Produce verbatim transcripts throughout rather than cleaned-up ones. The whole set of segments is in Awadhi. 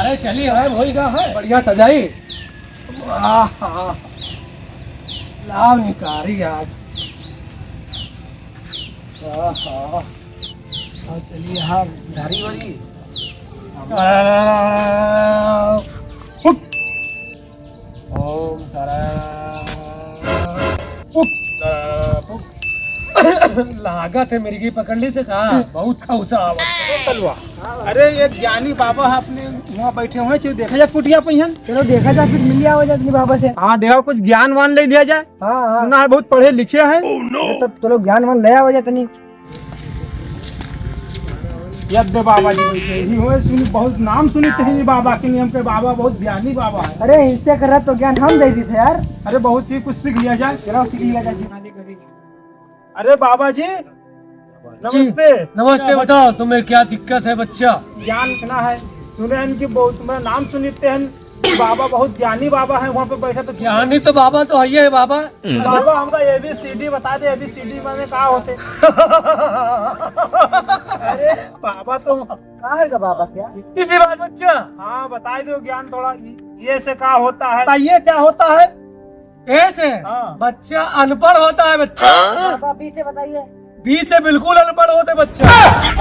अरे चली, है वही का है, बढ़िया सजाई। आहा, लाव निकारी आज। आहा, और चलिए यहाँ झारी वारी। ओम तारा। लागत है मिर्गी पकड़ ली से का, बहुत खौसा आवत है। तलवा। अरे, एक ज्ञानी बाबा है अपने वहाँ बैठे हुए हैं, चलो देखा जाए कुटिया पे हन। चलो देखा जाए, फिर मिल आवा जाए अपने बाबा से। हाँ, देखा कुछ ज्ञान वान ले लिया जाए। हाँ, हाँ। सुना है बहुत पढ़े लिखे हैं। अरे, तब चलो ज्ञान वान ले आवा जाए तनी। यद्य बाबा जी बैठे ही हुए, सुनी बहुत नाम सुनी थे ये बाबा के, नियम के बाबा बहुत ज्ञानी बाबा है। अरे, इनसे कर तो ज्ञान हम दे दी थे यार। अरे, बहुत चीज कुछ सीख लिया जाए। चलो सीख लिया जाए जी। अरे बाबा जी, नमस्ते। नमस्ते, बताओ तुम्हें क्या दिक्कत है बच्चा? ज्ञान इतना है, सुने हैं कि बहुत तुम्हारा नाम सुनते हैं, बाबा बहुत ज्ञानी बाबा है, वहाँ पे बैठा तो ज्ञानी तो बाबा तो है ही है बाबा। बाबा हमका एबीसीडी बता दे, एबीसीडी माने का होते? अरे बाबा तो का है का बाबा क्या? इसी बात बच्चा। हाँ, बताई दो ज्ञान थोड़ा, ये से का होता है, ये क्या होता है? ए से हाँ। बच्चा अनपढ़ होता है बच्चा। बाबा, बी से बताइए। बी से बिल्कुल अनपढ़ होते बच्चा।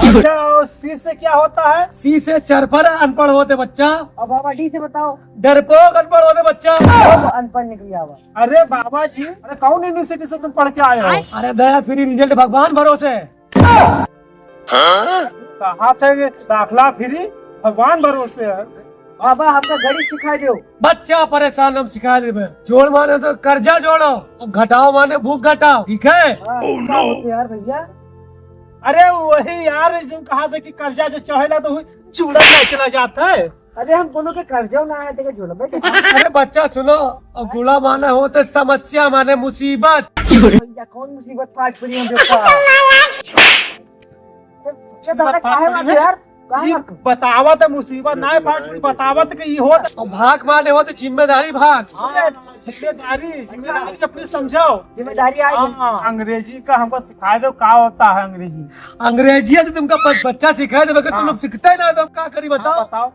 अच्छा, और सी से क्या होता है? सी से चरफर अनपढ़ होते बच्चा। अब बाबा डी से बताओ। डरपोक अनपढ़ होते बच्चा। सब अनपढ़ निकल जावा। अरे बाबा जी, अरे कौन यूनिवर्सिटी से तुम पढ़ के आए हो? अरे दया फ्री रिजल्ट भगवान भरोसे। कहा थे ये दाखला फ्री, भगवान भरोसे है। बाबा, हमका गणित सिखाई दो। बच्चा परेशान, हम सिखा देबे। जोड़ माने तो कर्जा जोड़ो, और घटाओ माने भूख घटाओ, ठीक है? हाँ, Oh, क्या no। होते यार भैया? अरे वही यार, जो कहा था कि कर्जा जो चढ़ेला तो हुई चूड़ा ना चला जाता है। अरे हम कोनो के कर्जा ना है, देखे जोड़बे के साथ। अरे बच्चा सुनो, और गुड़ा माने हो तो समस्या माने मुसीबत। भैया कौन मुसीबत फाट पड़ी हम पे? अच्छा, दादा, काहे मारते यार? काहे ये मारते? बतावत है मुसीबत, ना है फाट, बतावत के ये होत। और भाग माने हो तो जिम्मेदारी भाग। हाँ, जिम्मेदारी, जिम्मेदारी का please समझाओ। जिम्मेदारी आई। हाँ, अंग्रेजी का हमको सिखा दो, का होता है अंग्रेजी? अंग्रेजी है तो तुमका ब-, बच्चा सिखा दे, मगर तुम हाँ। लोग सीखते ही ना, तो हम का करी बताओ? हाँ, बताओ।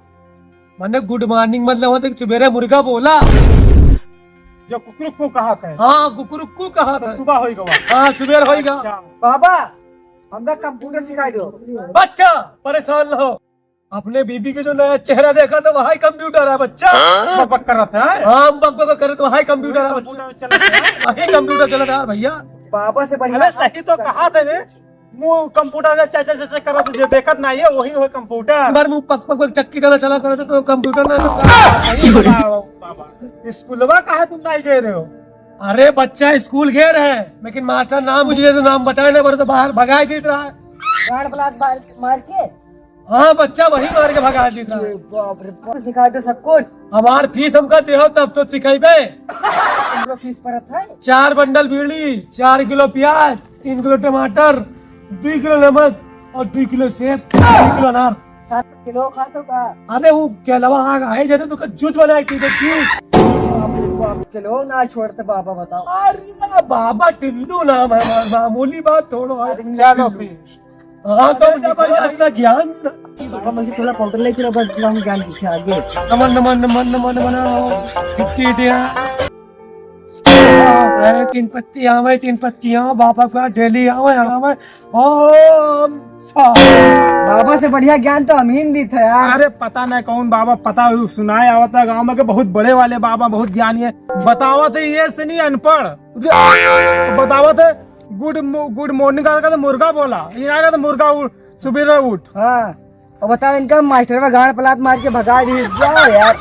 माने good morning मतलब होता है कि सुबेरे मुर्गा बोला। जो कुकरुक को कहा था। हाँ, कुकरुक को कहा तो था। सुबह होई गवा। हाँ, सुबेर होई गवा। अच्छा। बाबा, हमका कंप्यूटर सिखाई दो। बच्चा, परेशान न हो। अपने बीबी के जो नया चेहरा देखा तो वही कंप्यूटर है बच्चा। बकबक करत है। हाँ, हम बकबक करत वही कंप्यूटर है बच्चा। कंप्यूटर चलत है। वही कंप्यूटर चलत है भैया। बाबा से बढ़िया। अरे सही तो कहा था रे। मुंह कंप्यूटर में चेक, चेक, चेक, चेक करत जो देखत नहीं है वही है कंप्यूटर। बार मुंह पक, पक, पक चक्की तरह चला करत तो कंप्यूटर ना तो का। सही बताओ बाबा। स्कूलवा काहे तुम नहीं गए रहे हो? अरे बच्चा स्कूल गए रहे, लेकिन मास्टर नाम पूछ रहे तो नाम बताए ना, बोले तो बाहर भगाई देत रहा है। गाड़ बलात मार, मार के? हाँ बच्चा, वही मार के भगाई देत रहा है। अरे बाप रे बाप, सिखा दे सब कुछ। हमार फीस हमका देहो तब तो सिखेबे। तुमको फीस परत है? चार बंडल बीड़ी, चार किलो प्याज, तीन किलो टमाटर, दुई किलो नमक और दुई किलो सेब, दुई किलो अनार। सात किलो खा तो का? अरे वो केलवा आग आए जाते तो का जूस बनाए पीते जूस। बाप रे बाप, किलो ना छोड़ते बाबा, बताओ। अरे बाबा टिल्लू नाम है हमार, मामूली बात थोड़ो है। आदमी चलो फिर। हाँ, तो जबरदस्त ज्ञान। बाबा, मुझे थोड़ा पाउडर ले चलो, बस हम ज्ञान सीखे आगे। नमन, नमन, नमन, नमन, नमन, टिप, टिप, टिप। अरे, तीन पत्ती आवे, तीन पत्ती आवे, बाबा का डेली आवे, आवे। ओम सा। बाबा से बढ़िया ज्ञान तो हम ही दी था यार। अरे, पता नहीं कौन बाबा, पता सुनाए आवता गाँव में के बहुत बड़े वाले बाबा, बहुत ज्ञानी है। बतावत है ये से नहीं अनपढ़। बतावत है गुड मो-, गुड मॉर्निंग का, का तो मुर्गा बोला, ये ना का तो मुर्गा उठ, सुबेरे उठ। हाँ, और बताओ इनका मास्टर में गाड़ पलात मार के भगा दी। जाओ यार।